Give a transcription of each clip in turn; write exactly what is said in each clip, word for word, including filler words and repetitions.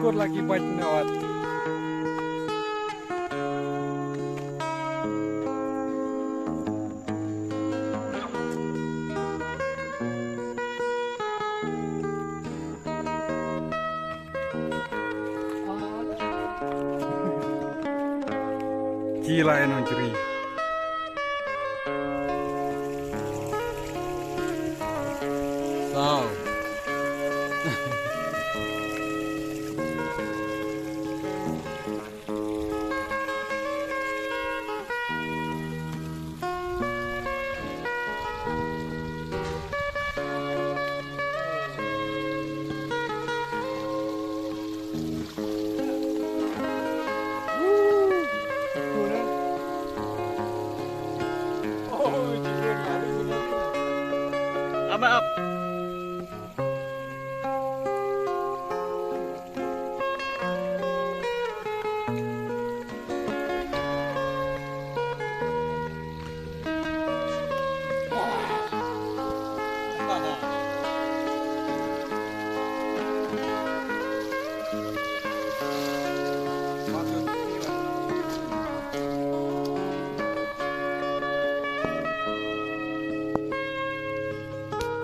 Kur lagi baik nawat. Kila enong jeri. Sao.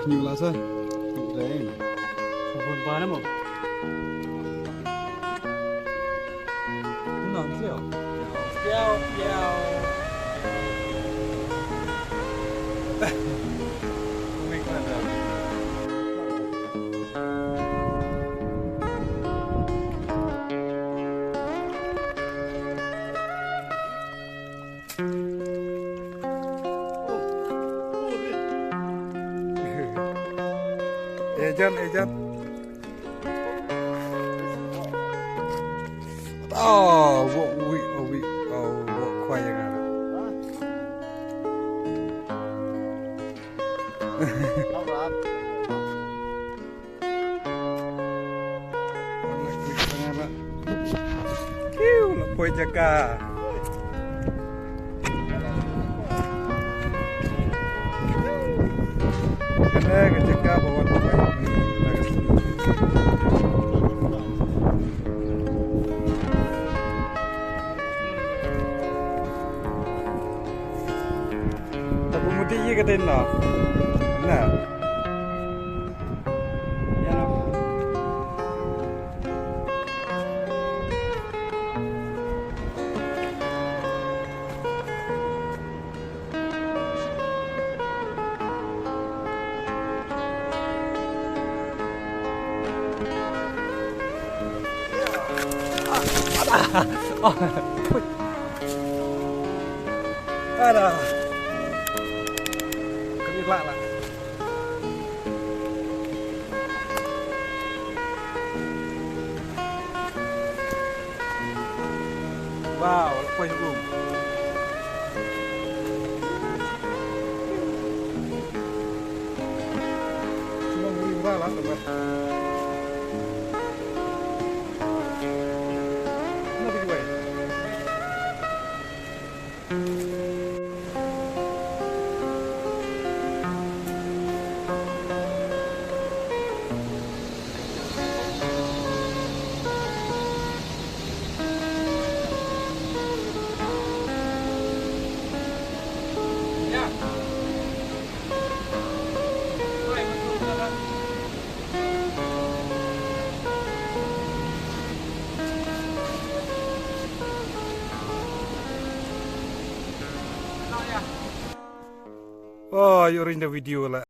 Kñi la sa. Kñi la. Sabon ba na mo. Nang siau. Piau, piau. Kuning mana dah. Ejan, ejan. Oh, what we, oh, we, oh, what quiet. Kiu, la poi jaka. Kane ka jaka ba wan poi. Ta pumuti ye ka tin no. Na. Ada. Kami lah lah. Wow, la poi ha um. Cuma muri mura lah, teman. Mana pergi, wei? Oh, ïoh ring da video la.